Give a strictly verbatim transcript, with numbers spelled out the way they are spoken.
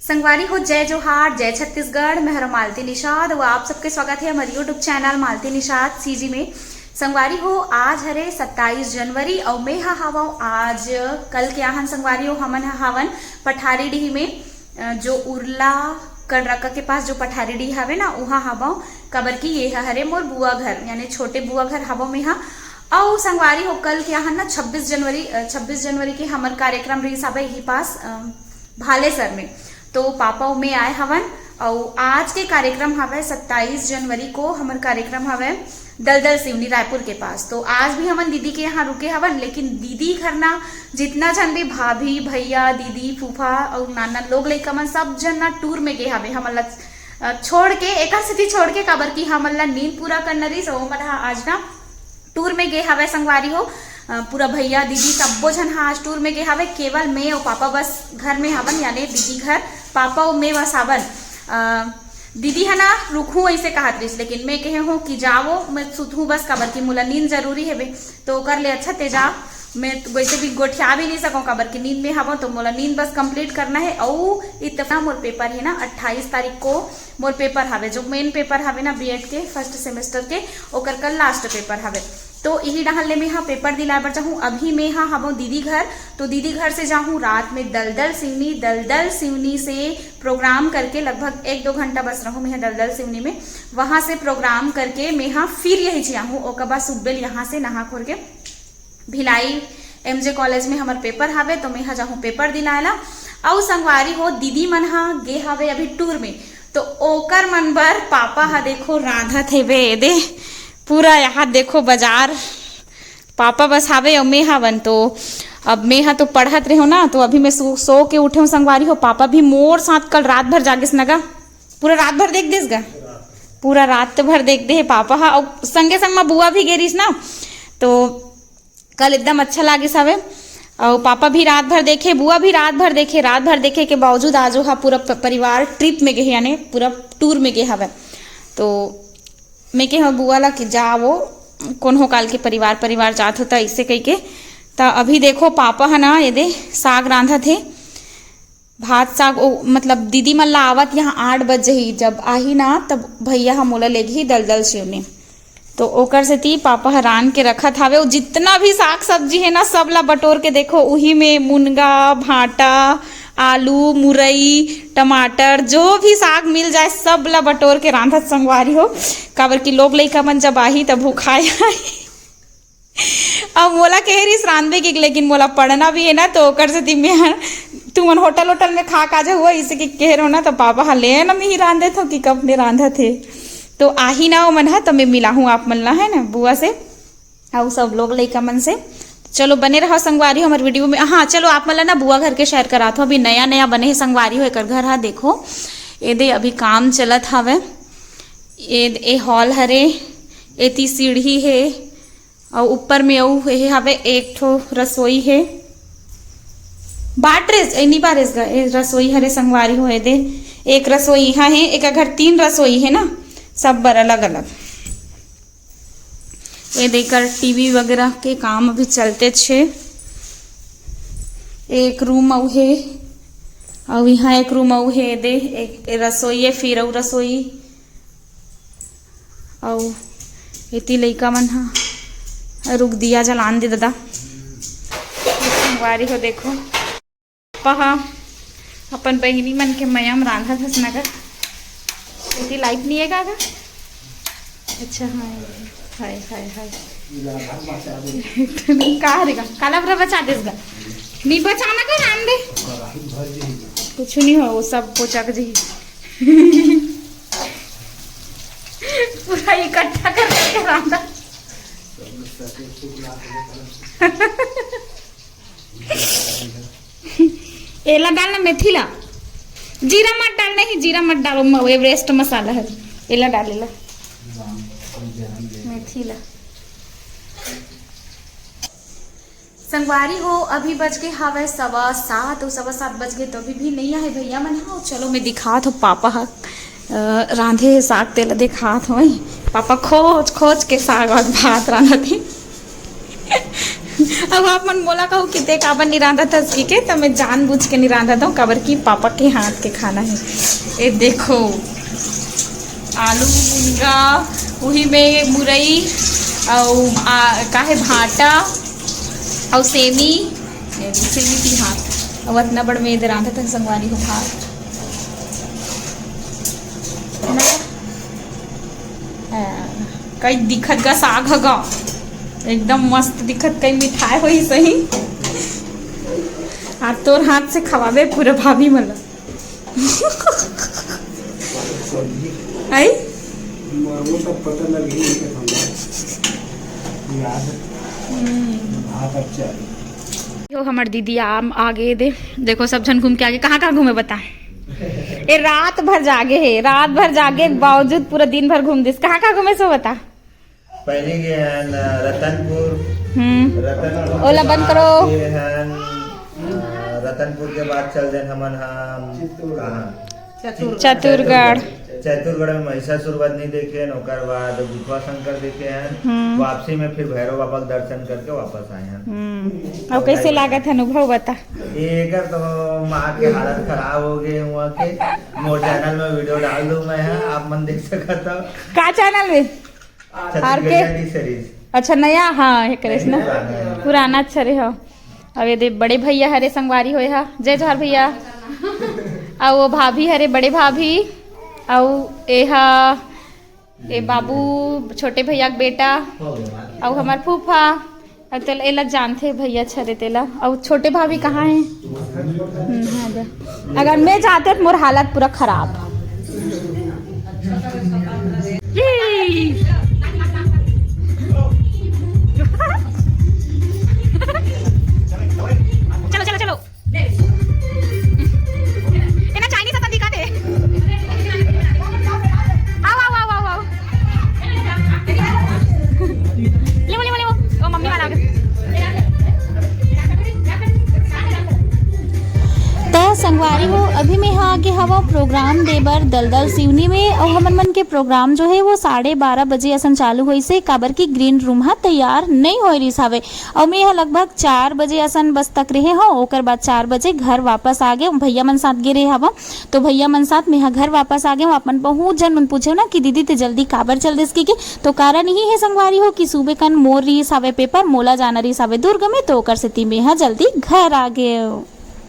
संगवारी हो, जय जोहार, जय छत्तीसगढ़। मैं हरा मालती निषाद अउ आप सबके स्वागत हे हमर YouTube channel Malti Nishad CG में। संगवारी हो, आज हरे सत्ताईस जनवरी अउ मैं हा हावव आज, कल के आहन संगवारी हो, हमन हा हावन पठारी डीह में, अ, जो उरला कड़रका के पास जो पठारी डीह हवे ना, उहाँ हावव, काबर कि ये हा हरे मोर बुआ घर, यानी छोटे बुआ घर हावव मैं हा। अउ संगवारी हो, कल के आहन ना छब्बीस जनवरी, अ, छब्बीस जनवरी के हमर कार्यक्रम रहिस हावय इही पास, अ, भालेसर में। तो पापा अउ मैं आए हवन, अउ आज के कार्यक्रम हवय सत्ताईस जनवरी को, हमर कार्यक्रम हवय दलदल सिवनी रायपुर के पास। तो आज भी हमन दीदी के यहाँ रुके हवन, लेकिन दीदी घर ना जितना झन भी भाभी, भैया, दीदी, फूफा अउ नाना लोग लइका मन सब झन ना टूर में गे हवे हमन ला, अ, छोड़ के, एकर सेती छोड़ के, काबर कि हमन ला नींद पूरा करना रहिस, ओमन ह आज ना टूर में गे हवय संगवारी हो। अ, पूरा भैया, दीदी, सब्बो झन ह आज टूर में गे हवय। केवल मैं अउ पापा बस घर में हवन, यानी दीदी घर पापा अउ मैं बस हवन। अ, दीदी ह ना रुकहूँ अइसे कहत रहिस, लेकिन मैं कहे हूँ कि जावो, मैं सुतहूँ बस, काबर कि मोला नींद जरूरी हेबे। तो ओकर ले अच्छा ते जा, मैं तो वैसे भी गोठिया भी नहीं सकूँ, काबर कि नींद में हवं, तो मोला नींद बस कंप्लीट करना है। अउ इतना मोर पेपर है ना, अट्ठाईस तारीख को मोर पेपर हवे, जो मेन पेपर हवे ना बीएड के फर्स्ट सेमेस्टर के, ओकर कल लास्ट पेपर हवे। तो इही डहर ले मैं हा पेपर दिलाए बर जाहूँ। अभी मैं हा हवं दीदी घर, तो दीदी घर से जाहूँ रात में दलदल सिवनी। दलदल सिवनी से प्रोग्राम करके लगभग एक दो घंटा बस रहूँ मैं हा दलदल सिवनी में। वहाँ से प्रोग्राम करके मैं हा फिर यही जाहूँ, ओकर बाद सुबेल यहाँ से नहा खोर के भिलाई एमजे कॉलेज में हमर पेपर हावे, तो मैं हा जाहूँ पेपर दिलाए ला। अउ संगवारी हो, दीदी मन हा गे हावे अभी टूर में, तो ओकर मन बर पापा हा देखो रांधत हेवे। ए दे पूरा यहाँ देखो बाजार, पापा बस हावे अउ मैं हावन। तो अब मैं हा तो पढ़त रहे ना, तो अभी मैं सो, सो के उठे हूँ संगवारी हो। पापा भी मोर साथ कल रात भर जागिस न गा, पूरा रात भर देख देस गा, पूरा रात भर देख दे हे पापा हा। अउ संगे संग मा बुआ भी गे रहिस ना, तो कल एकदम अच्छा लागिस हवे। अउ पापा भी रात भर देखे, बुआ भी रात भर देखे। रात भर देखे के बावजूद आज ओहा पूरा प-, परिवार ट्रिप में गे हे, यानी पूरा टूर में गे हवे। तो मैं कहे बुआ ला कि जा वो, कोनो काल के परिवार, परिवार जात होता, इसे कहिके। त अभी देखो पापा ह ना, ये दे साग रांधत हे, भात साग। ओ, मतलब दीदी मन ला आवत यहाँ आठ बज जही, जब आही ना तब भैया ह मोला लेगही दलदल सिवनी। तो ओकर सेती पापा ह रांध के रखत हावे। अउ जितना भी साग सब्जी हे ना, सब ला बटोर के देखो, उही में मुनगा, भांटा, आलू, मुरई, टमाटर, जो भी साग मिल जाए, सब ला बटोर के रांधत संगवारी हो, काबर कि लोग लइका मन जब आही, तब भुखाए आही। अब मोला कहे रहिस रांधे के, लेकिन मोला पढ़ना भी है ना, तो ओकर सेती मैं ह, तुमन होटल, होटल में खा का जाहू, इसे के कहे रहो ना, तो पापा ह ले ना, मैं ही रांध देथव कि कब ने रांधत हे। तो आही ना ओमन ह, तो मैं मिलाहूँ आप मन ला, है ना, बुआ से, अउ सब लोग लइका मन से। चलो बने रहो संगवारी हो हमर वीडियो में। हाँ, चलो आप मन ला ना बुआ घर के शेयर करात हो, अभी नया नया बने हे संगवारी हो एकर घर हा। देखो, ए दे अभी काम चलत हावे। ए, ए हॉल हरे, एती सीढ़ी हे, अउ ऊपर में अउ ए हवे एक ठो रसोई हे। बाटरेस, ए नी बारेस गा, ए रसोई हरे संगवारी हो। ए दे एक रसोई इहाँ हे, एक घर तीन रसोई हे ना, सब बर अलग अलग। ये देकर टीवी वगैरह के काम अभी चलते छे। एक रूम अउ हे, अउ यहाँ एक रूम अउ हे, दे एक रसोई है, फिर अउ रसोई, अउ एती लइका मन हा। रुक, दिया जलान दे ददा। संगवारी हो देखो, पापा ह अपन बहिनी मन के मया म रांधत हस न गा। एती लाइट नइ हे का गा? अच्छा, हाँ, हाय, हाय, हाय। का हरे गा? काला बरा बचा देस गा? नी बचाना का, रांध दे। कुछ नहीं हो, वो सब पोचक जही। पूरा इकट्ठा कर करके रांधा। एला डाल ना, मेथी ला। जीरा मत डाल, नहीं, जीरा मत डालो, म-, एवरेस्ट मसाला है। एला डाल, एला। मेथी ला। संगवारी हो, अभी बज के हावय सवा सात, अउ सवा सात बज के तो अभी भी नहीं आए भैया मन। हाँ, चलो मैं दिखात हो पापा ह, अ, रांधे हे साग, तेला दिखात हो। पापा खोज खोज के साग अउ भात रांधत हे। अब आप मन मोला कहू कि ते काबर नहीं रांधत हस कहिके, त मैं जानबूझ के नहीं रांधत हूँ, काबर कि पापा के हाथ के खाना है। ये देखो, आलू मुनगा, उही में मुरई, अउ आ, काहे भाटा, अउ सेमी, ये सेमी की हाथ, अउ अतना बड़ में दे रांधत हन संगवारी हो भात। है ना? हाँ, कई दिखत गा साग ह गा, एकदम मस्त दिखत, कई मिठाई होही सही। आ तोर हाथ से खवाबे पूरा भाभी मन ला। आई? मरबो तब पता लगही, इनके समझ। याद। हम्म। भात अच्छा है। यो हमर दीदी आम आ गे दे। देखो, सब झन घूम के आ गे। कहाँ कहाँ घूमे बता? ए, रात भर जागे हे, रात भर जागे के बावजूद पूरा दिन भर घूम दिस। कहाँ कहाँ घूमे सो बता? पहले गए हैं न, रतनपुर। हम्म। रतनपुर ओला के बंद बाद करो। गए हैं, अ, रतनपुर के बाद चल देन हमन हम कहाँ? चतुरगढ़। चतुरगढ़ में महिषासुर वधनी देखे हैं, ओकर बाद गुफा शंकर देखे हैं। हम्म। वापसी में फिर भैरव बाबा के दर्शन करके वापस आए हैं। हम्म। अउ कैसे लागत है अनुभव बता? एकर तो माँ के हालत खराब हो गई हुआ के। मोर चैनल में वीडियो डाल दूँ मैं, हाँ, आप मन देख सकत हो। का चैनल में? छत्तीसगढ़िया आर के? T series. अच्छा, नया, हाँ, ये करे ना। पुराना है। पुराना अच्छा रे हो। अब ये दे बड़े भैया हरे संगवारी होए हा, जय जोहार भैया। अउ वो भाभी हरे, बड़े भाभी, अउ ए हा, ए बाबू, छोटे भैया के बेटा, अउ हमर फूफा। अउ तेला, एला जानथे भैया छरे तेला। अउ छोटे भाभी कहाँ हे? हम्म, हाँ, जा। अगर मैं जाते तो मोर हालत पूरा खराब। चलो, चलो, चलो। ए ना चाइनीज असन दिखत हे। आओ, आओ, आओ, आओ, आओ। लेवो, लेवो, लेवो। ओ, मम्मी वाला आ गया। त संगवारी हो, अभी मैं हा आगे हवा प्रोग्राम दे बर दलदल सिवनी में, अउ हमन मन के प्रोग्राम जो है वो साढ़े बारह बजे असन चालू होइस हे, काबर कि ग्रीन रूम हा तैयार नहीं होए रिस हावे। अउ मैं ह लगभग चार बजे असन बस तक रहे हव, ओकर बाद चार बजे घर वापस आ गे। भैया मन साथ गे रहे हव, तो भैया मन साथ मैं ह घर वापस आ गे हव। आप मन बहुत झन मन पूछे ना कि दीदी ते जल्दी काबर चल देस कहिके, तो कारण यही है संगवारी हो कि सुबह कन मोर रिहिस हावे पेपर, मोला जाना रिहिस हावे दुर्ग में, तो ओकर सेती मैं ह जल्दी घर आ गे हव।